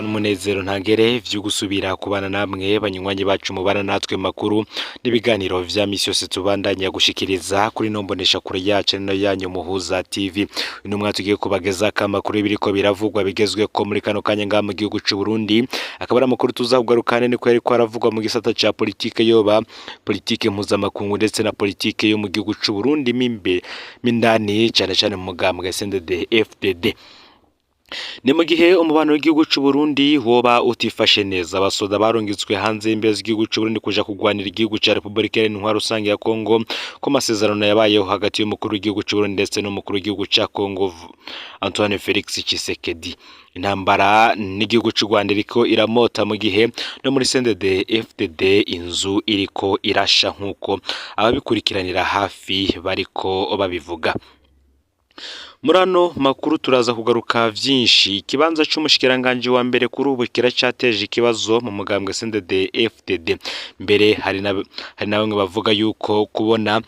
N'iteka n'umunezero ntangere vyo gusubira kubana namwe banywanyi bacu mubana natwe makuru n'ibiganiro vya misi yose tubandanya gushikiriza kuri ino mboneshakure yacu nino yanyu Muhuza TV. Uno mwaka tugiye kubagezako amakuru y'ibiriko biravugwa bigezweko muri kano kanya ngaha mu gihugu c'u Burundi, akaba ari amakuru tuza kugaruka niko yariko aravugwa mu gisata ca politike, yoba politike mpuzamakungu ndetse na politike yo mu gihugu c'u Burundi mimbe mindani, cane cane mu mugambwe CNDD FDD. Ni mu gihe umubano w'igihugu c'u Burundi woba utifashe neza, abasoda barungitswe hanze y'imbibe z'igihugu c'u Burundi kuja kugwanira igihugu ca Republika Iharanira Intwaro Rusange ya Kongo, ko amasezerano yabayeho hagati y'umukuru w'igihugu c'u Burundi ndetse n'umukuru w'igihugu ca Kongo Antoine Felix Tshisekedi. Intambara n'igihugu c'u Rwanda iriko iramota, mu gihe no muri CNDD FDD inzu iriko irasha, nk'uko ababikurikiranira hafi bariko babivuga. Muri ano makuru turaza kugaruka vyinshi. Ikibanza c'umushikiranganji wa mbere kuri ubu kiracateje ikibazo mu mugambwe CNDD FDD. Mbere hari na bamwe bavuga yuko kubona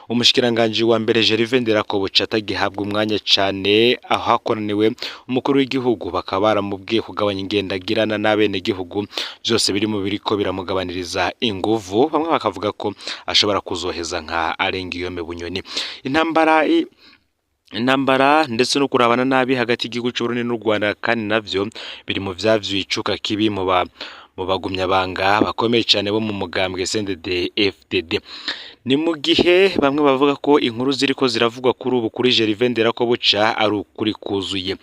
umushikiranganji wa mbere Gervais Ndirakobuca atagihabwa umwanya cane aho hakoraniwe umukuru w'igihugu, bakaba baramubwiye kugabanya ingendagirana n'abenegihugu, vyose biri mu biriko biramugabaniriza inguvu. Bamwe bakavuga ko ashobora kuzoheza nka Alain Guillaume Bunyoni. Intambara ndetse no kurabana nabi hagati y'igihugu c'Uburundi n'u Rwanda kandi navyo biri mu vyavyuye icuka kibi mu bagumyabanga bakomeye cane bo mu mugambwe CNDD FDD. Ni mu gihe bamwe bavuga ko inkuru ziriko ziravugwa kuri ubu kuri Gervais Ndirakobuca ari ukuri kuzuye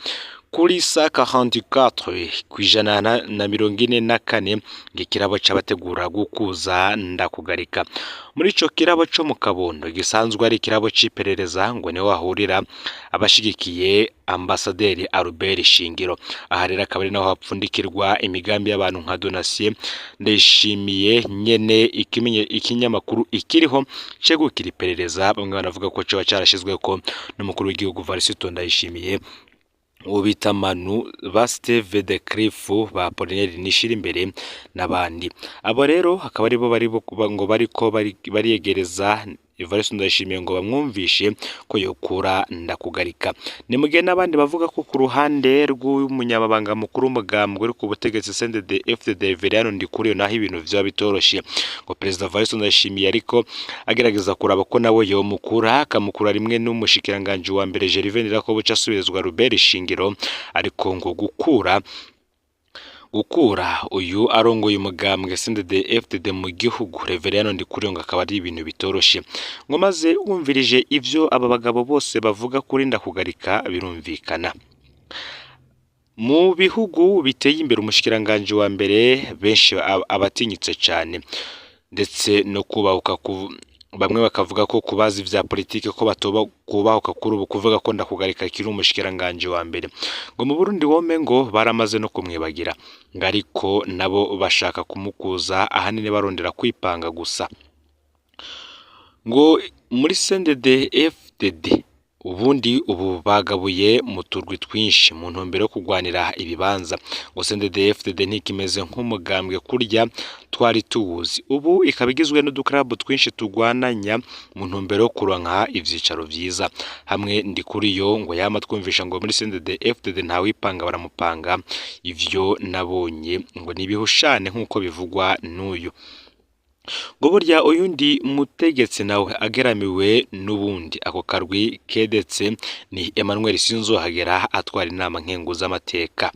kuri 144 kw'ijana na 44. Ngo ikirabo c'abategura gukuza Ndakugarika muri ico kirabo co mu Kabondo gisanzwe ari ikirabo c'iperereza, ngo niho hahurira abashigikiye ambasaderi Albert Shingiro. Aha rero akaba ari naho hapfundikirwa imigambi y'abantu nka Donatien Ndayishimiye nyene. Ikinyamakuru Ikiriho cegukira iperereza, bamwe banavuga ko coba carashizweko n'umukuru w'igihugu Varisito Ndayishimiye, uwo bita Manu, ba Steve de Cliff, ba Apollinaire Nishirimbere n'abandi. Abo rero akaba aribo bari ngo bariko bariyegereza Evariste Ndayishimiye ngo bamwumvishe ko yokura Ndakugarika. Ni mu gihe n'abandi bavuga ko ku ruhande rw'umunyamabanga mukuru w'umugambwe uri ku butegetsi CNDD FDD Reverien Ndikuriyo, naho ibintu vyoba bitoroshe, ngo Perezida Evariste Ndayishimiye ariko agerageza kuraba ko nawe yomukura, akamukura rimwe n'umushikiranganji wa mbere Gervais Ndirakobuca asubirizwa Robert Shingiro. Ariko ngo gukura uyu arongoye umugambwe CNDD FDD mu gihugu Reverien Ndikuriyo ngo akaba ari ibintu bitoroshe. Ngo maze wumvirije ivyo aba bagabo bose bavuga kuri Ndakugarika, birumvikana. Mu bihugu biteye imbere, umushikiranganji wa mbere benshi abatinyitse cane ndetse no kubahuka, bamwe bakavuga ko kubazi vya politike ko batoba kubahuka kuri ubu kuvuga ko Ndakugarika akiri umushikiranganji wa mbere. Ngo mu Burundi wome ngo baramaze no kumwibagira, ngo ariko nabo bashaka kumukuza ahanini barondera kwipanga gusa. Ngo muri CNDD FDD ubundi ubu bagabuye mu turwi twinshi mu ntumbero yo kugwanira ibibanza. Ngo CNDD FDD ntikimeze nk'umugambwe kurya twari tuwuzi, ubu ikaba igizwe n'udukarabu twinshi tugwananya mu ntumbero yo kuronka ivyicaro vyiza. Hamwe Ndikuriyo ngo yama twumvisha ngo muri CNDD FDD ntawipanga baramupanga, ivyo nabonye ngo nibihushane nk'uko bivugwa n'uyu. Ngo burya uyundi mutegetsi nawe ageramiwe n'ubundi ako karwi kedetse ni Emmanuel Sinzohagera atwara Inama Nkenguzamateka.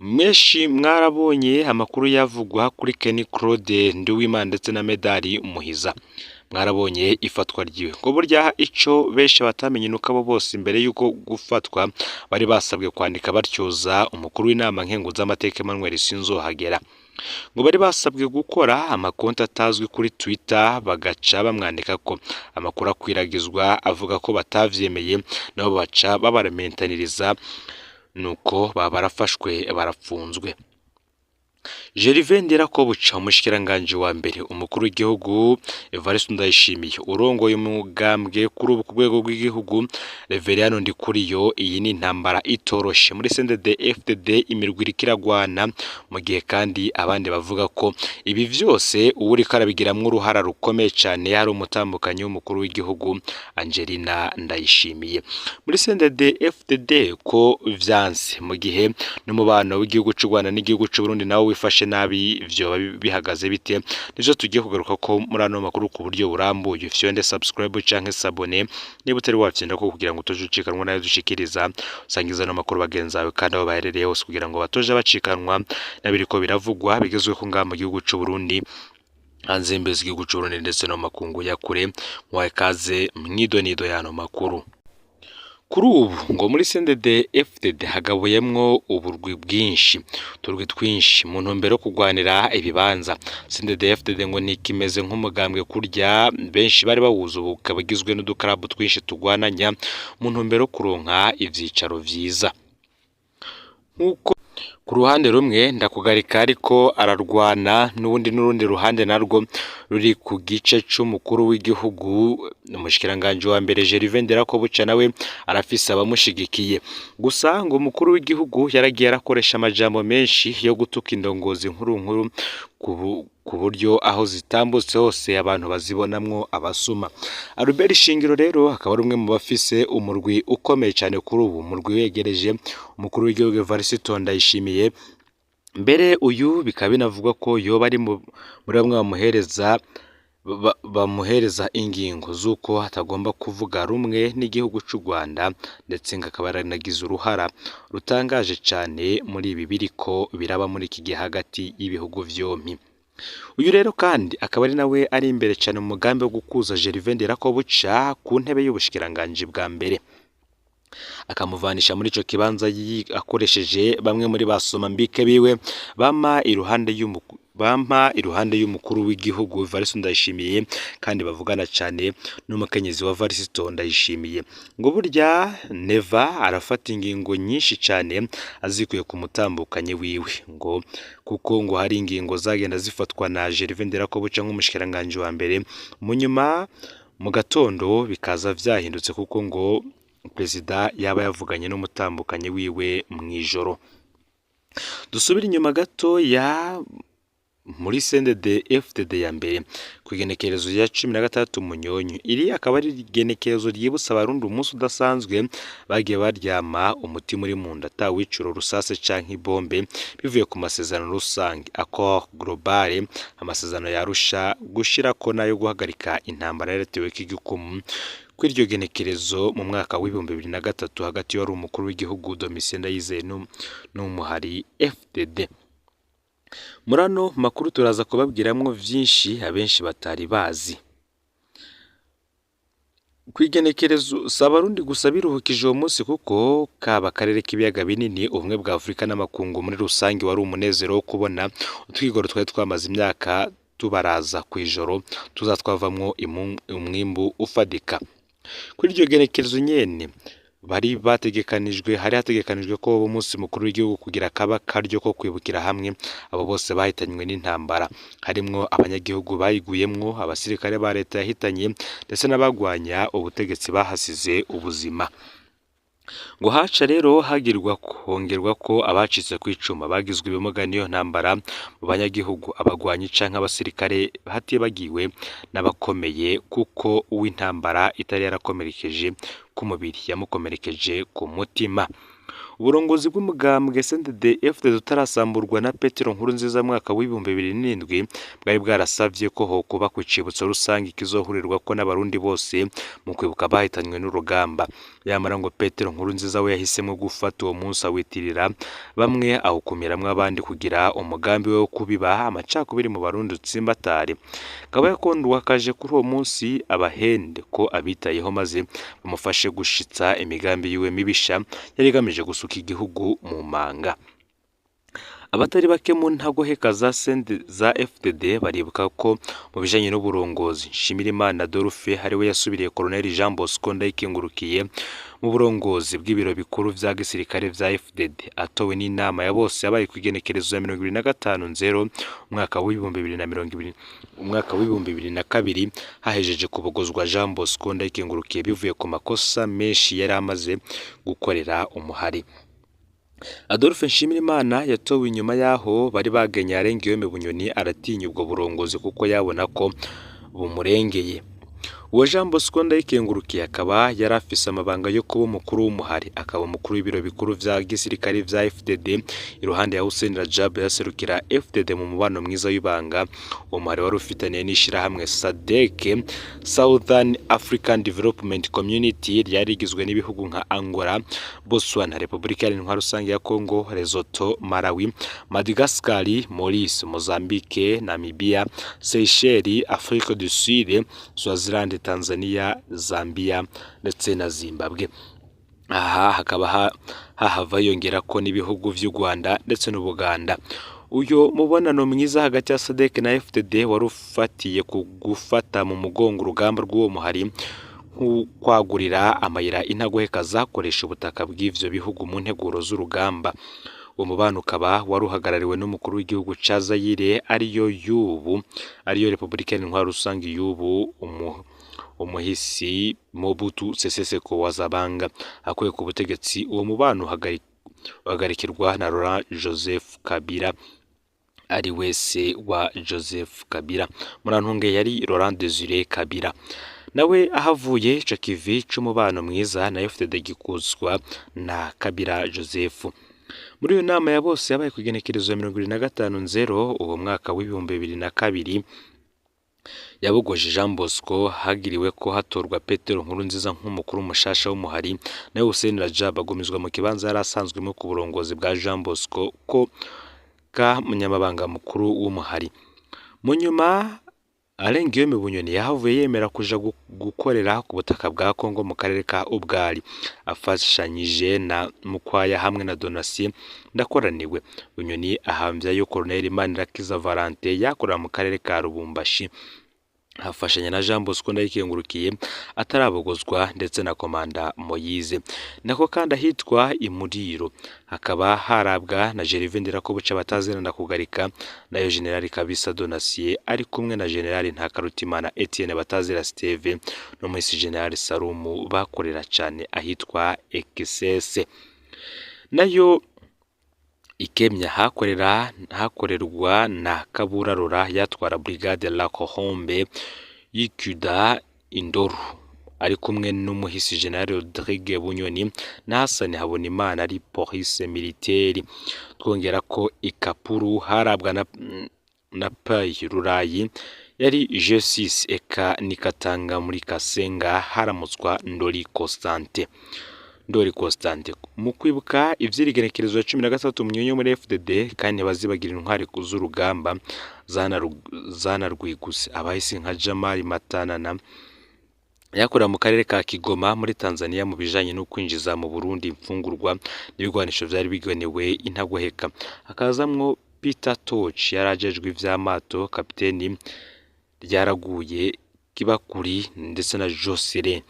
Mwenshi mwarabonye amakuru yavugwa kuri Kenny Claude Nduwimana ndetse na Medali Muhiza, mwarabonye ifatwa ryiwe. Ngo burya ico benshi batamenye nuko abo bose imbere y'uko gufatwa bari basabwe kwandika batyoza umukuru w'Inama Nkenguzamateka Emmanuel Sinzohagera. Ngo bari basabwe gukora amakonti atazwi kuri Twitter, bagaca bamwandika ko amakuru akwiragizwa avuga ko batavyemeye, nabo baca babaramentaniriza, nuko baba barafashwe barapfunzwe. Gervais Ndirakobuca, umushikiranganji wa mbere, umukuru w'igihugu Evariste Ndayishimiye urongoye umugambwe kuri ubu ku rwego rw'igihugu Reveriyano Ndikuriyo, iyi ni intambara itoroshe muri CNDD FDD, imirwi iriko iragwana, mu gihe kandi abandi bavuga ko ibi vyose uwuriko arabigiramwo uruhara rukomeye cane hari umutambukanyi w'umukuru w'igihugu Angelina Ndayishimiye. Muri CNDD FDD ko vyanse, mu gihe n'umubano w'igihugu c'u Rwanda n'igihugu c'u Burundi nawo wifashe nabi, vyoba bihagaze bite? Nivyo tugiye kugaruka ko muri ano makuru ku buryo burambuye. Fyonde subscribe canke s'abonner niba utari wafyonda ko kugira ngo utoje ucikanwa nayo dushikiriza, usangiza ano makuru bagenzi bawe kandi aho baherereye hose kugira ngo batoje bacikanwa n'abiriko biravugwa bigezweho ngaha mu gihugu c'u Burundi, hanze y'imbibe z'igihugu c'u Burundi ndetse no mu makungu ya kure. Muhaye ikaze mw'idonido y'ano makuru. Kuri ubu ngo muri CNDD FDD hagabuyemwo uburwi bwinshi, uturwi twinshi mu ntumbero yo kugwanira ibibanza. CNDD FDD ngo ntikimeze nk'umugambwe kurya benshi bari bawuzi, ubu ukaba ugizwe n'udukarabu twinshi tugwananya mu ntumbero yo kuronka ivyicaro vyiza. Nk'uko ku ruhande rumwe Ndakugarika ariko ararwana n'ubundi, n'urundi ruhande narwo ruri ku gice c'umukuru w'igihugu, umushikiranganji wa mbere Gervais Ndirakobuca nawe arafise abamushigikiye. Gusa ngo umukuru w'igihugu yaragiye arakoresha amajambo menshi yo gutuka indongozi nkuru nkuru ku buryo aho zitambutse hose abantu bazibonamwo abasuma. Albert Shingiro rero akaba ari umwe mu bafise umurwi ukomeye cyane kuri ubu, umurwi wegereje umukuru w'igihugu Evariste Ndayishimiye. Mbere uyu bikaba binavugwa ko yoba ari muri bamwe bamuhereza ingingo z'uko atagomba kuvuga rumwe n'igihugu c'u Rwanda, ndetse ngo akaba yaranagize uruhara rutangaje cane muri ibi biriko biraba muri iki gihe hagati y'ibihugu vyompi. Uyu rero kandi akaba ari nawe ari imbere cane mu mugambi wo gukuza Gervais Ndirakobuca ku ntebe y'ubushikiranganji bwa mbere, akamuvanisha muri ico kibanza akoresheje bamwe muri ba somambike biwe bampa iruhande y'umukuru w'igihugu Evariste Ndayishimiye, kandi bavugana cane n'umukenyezi wa Evariste Ndayishimiye. Ngo burya Neva arafata ingingo nyinshi cane azikuye ku mutambukanyi wiwe, ngo kuko ngo hari ingingo zagenda zifatwa na Gervais Ndirakobuca nk'umushikiranganji wa mbere, mu nyuma mu gatondo bikaza vyahindutse kuko ngo perezida yaba yavuganye n'umutambukanyi wiwe mw'ijoro. Dusubire inyuma gato ya muri CNDD FDD ya mbere ku igenekerezo rya 16 Munyonyo. Iri akaba ari igenekerezo ryibutsa abarundi umunsi udasanzwe bagiye baryama umutima uri mu nda atawicura urusase canke ibombe, bivuye ku masezerano rusange, accord global, amasezerano ya Arusha, gushirako nayo guhagarika intambara yarateweko igikumu kuri iryo genekerezo mu mwaka w'2003 hagati y'uwari umukuru w'igihugu Domitien Ndayizeye n'umuhari FDD. Muri ano makuru turaza kubabwiramwo vyinshi abenshi batari bazi. Kw'igenekerezo si abarundi gusa biruhukije uwo munsi, kuko kaba akarere k'ibiyaga binini, ubumwe bwa Afurika n'amakungu muri rusange, wari umunezero wo kubona utwigoro twari twamaze imyaka tubaraza kw'ijoro tuza twavamwo umwimbu ufadika. Kuri iryo genekerezo nyene bari bategekanijwe, hari hategekanijwe ko woba umunsi mukuru w'igihugu kugira kaba karyo ko kwibukira hamwe abo bose bahitanywe n'intambara, harimwo abanyagihugu bayiguyemwo, abasirikare ba leta yahitanye, ndetse n'abagwanya ubutegetsi bahasize ubuzima. Ngo haca rero hagirwa kongerwa ko abacitse kw'icuma, bagizwe ibimuga n'iyo ntambara, mu banyagihugu, abagwanyi canke abasirikare, hatibagiwe n'abakomeye, kuko uw'intambara itari yarakomerekeje ku mubiri yamukomerekeje ku mutima. Uburongozi bw'umugambwe CNDD FDD utarasamburwa na Petero Nkurunziza mu mwaka w'2007 bwari bwarasavye ko hokubakwa icibutso rusange kizohurirwako n'abarundi bose mu kwibuka abahitanywe n'urugamba. Yamara ngo Petero Nkurunziza we yahisemwo gufata uwo munsi awitirira bamwe, awukumiramwo abandi, kugira umugambi we wo kubiba amacakubiri mu barundi utsimbatare. Akaba yakondwakaje kuri uwo munsi abahende ko abitayeho maze bamufashe gushitsa imigambi yiwe mibisha yari igamije gusuka igihugu mu manga. Abatari bake mu ntagoheka za za FDD baribuka ko mu bijanye n'uburongozi Nshimirimana Adolphe ariwe yasubiriye Colonel Jean Bosco Ndayikengurukiye mu burongozi bw'ibiro bikuru vya gisirikare vya FDD, atowe n'inama ya bose yabaye kw'igenekerezo ya 25/0 umwaka w'2020 umwaka w'2002, hahejeje kubogozwa Jean Bosco Ndayikengurukiye bivuye ku makosa menshi yari amaze gukorera umuhari. Adolphe Nshimirimana yatowe inyuma yaho bari bagenye Arenguiyome Bunyoni, aratinya ubwo burongozi kuko yabona ko bumurengeye. Uwo Jean Bosco Ndayikengurukiye akaba yari afise amabanga yo kuba umukuru w'umuhari, akaba umukuru w'ibiro bikuru vya gisirikare vya FDD iruhande ya Hussein Rajab yaserukira FDD mu mubano mwiza w'ibanga uwo muhari wari ufitaniye n'ishirahamwe SADC, Southern African Development Community, ryari rigizwe n'ibihugu nka Angola, Botswana, Repubulika Iharanira Rusange ya Congo, Lesotho, Malawi, Madagascar, Maurice, Mozambique, Namibia, Seychelles, Afrique du Sud, Swaziland, Tanzania, Zambia ndetse na Zimbabwe. Aha hakaba hahava yongera ko n'ibihugu vy'u Rwanda ndetse n'Ubuganda. Uyo mubonano mwiza hagati ya SADC na FDD wari ufatiye ku gufata mu mugongo urugamba rw'uwo muhari, kwagurira amayira intagoheka zakoresha ubutaka bw'ivyo bihugu mu nteguro z'urugamba. Uwo mubano ukaba wari uhagarariwe n'umukuru w'igihugu ca Zaire, ariyo y'ubu, ariyo Repubulika Iharanira Rusange y'ubu, umuhisi Mobutu Sese Seko wa Zabanga. Akuwe ku butegetsi, uwo mubano uhagarikirwa na Laurent Joseph Kabila, ari wese wa Joseph Kabila, murantunge yari Laurent Desire Kabila. Nawe ahavuye ico kivi c'umubano mwiza na FDD gikuzwa na Kabila Joseph. Muri iyo nama ya bose yabaye ku igenekerezo ya 25/0 uwo mwaka w'2002 yabogoje Jean Bosco, hagiriwe ko hatorwa Petero Nkurunziza nk'umukuru mushasha w'umuhari, nawe Hussein Rajab agumizwa mu kibanza yari asanzwemo ku burongozi bwa Jean Bosco ko ka munyamabanga mukuru w'umuhari. Mu nyuma Alain Guillaume Bunyoni yahavuye yemera kuja gukorera ku butaka bwa Congo mu karere ka Ubwari, afashanyije na Mukwaya hamwe na Donatien Ndakoraniwe. Bunyoni ahamvyayo Colonel Manirakiza Valentin yakorera mu karere ka Lubumbashi, afashanya na Jean Bosco Ndayikengurukiye atarabogozwa ndetse na Komanda Moyize. Nako kandi ahitwa Imuriro hakaba harabwa na Gervais Ndirakobuca batazirana kugarika, nayo General Kabisa Donatien ari kumwe na General Ntakarutimana Etienne batazira Steve n'umuhisi General Salumu bakorera cane ahitwa Ekisese. Nayo Ikemya hakorerwa na Kaburarora yatwara Brigade La Kohombe y'Ikuda Indoru, ari kumwe n'umuhisi General Rodrigue Bunyoni na Hassan Habonimana ari police militaire. Twongera ko Ikapuru harabwa na Pay Rurayi yari G6, eka Nikatanga muri Kasenga haramutswa Ndori Constante. Ndori Constante mu kwibuka ivy'igenekerezo ya 13 Munyonyo muri FDD, kandi bazibagira intwari z'urugamba zanarwiguse abahisi nka Jamali Matanana yakorera mu karere ka Kigoma muri Tanzania mu bijanye no kwinjiza mu Burundi imfungurwa n'ibigwanisho vyari bigenewe intagoheka, hakazamwo Peter Toch yarajejwe ivy'amato, kapiteni Ryaraguye Kibakuri ndetse na Jocelyn.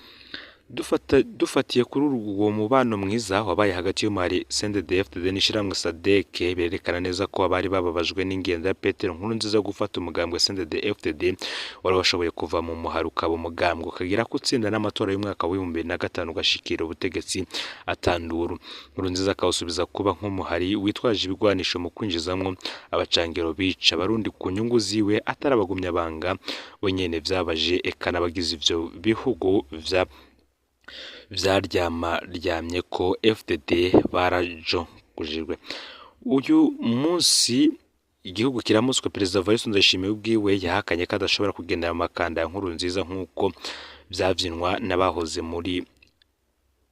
Dufatiye kuri uwo mubano mwiza wabaye hagati y'umuhari CNDD-FDD n'ishirahamwe SADC, berekana neza ko abari bababajwe n'ingendo ya Petero Nkurunziza gufata umugambwe CNDD-FDD wari washoboye kuva mu muhari ukaba umugambwe ukagira gutsinda n'amatora y'umwaka w'2005 ugashikira ubutegetsi atanduru. Nkurunziza akawusubiza kuba nk'umuhari witwaje ibigwanisho mu kwinjizamwo abacangero bica abarundi ku nyungu ziwe, atarabagumya banga we nyene vyabaje eka n'abagize ivyo bihugu vya vyaryamaryamye ko FDD barajogojejwe. Uyu munsi igihugu kiramutswe, Perezida Evariste Ndayishimiye ubwiwe yahakanye ko adashobora kugendera mu makanda ya Nkurunziza nk'uko vyavyinwa n'abahoze muri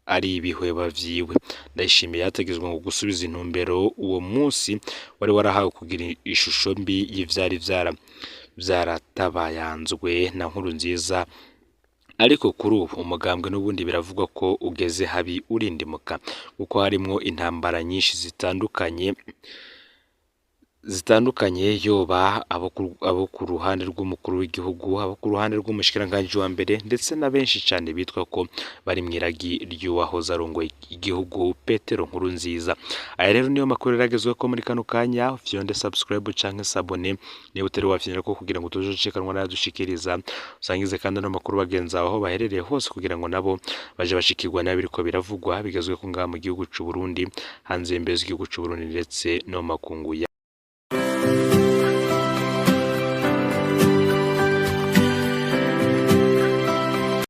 ari ibihweba vyiwe. Ndayishimiye yategetswe ngo gusubiza intumbero uwo munsi wari warahawe kugira ishusho mbi y'ivyari vyaratabayanzwe na Nkurunziza, ariko kuri ubu umugambwe n'ubundi biravugwa ko ugeze habi urindimuka, kuko harimwo intambara nyinshi zitandukanye. zitandukanye, yoba abo ku ruhande rw'umukuru w'igihugu, abo ku ruhande rw'umushikiranganji wa mbere, ndetse na benshi cane bitwa ko bari mw'iragi ry'uwahoze arongoye igihugu Petero Nkurunziza. Aya rero niyo makuru yaragezweko muri kano kanya. Fyonde subscribe canke s'abonner niba utari wafyonderako kugira ngo utazocikanwa n'ayadushikiriza. Usangize kandi ano makuru bagenzi bawe aho baherereye hose kugira ngo nabo baje bashikirwa n'abiriko biravugwa bigezweko ngaha mu gihugu c'u Burundi, hanze y'imbibe z'igihugu c'u Burundi, ndetse no mu makungu ya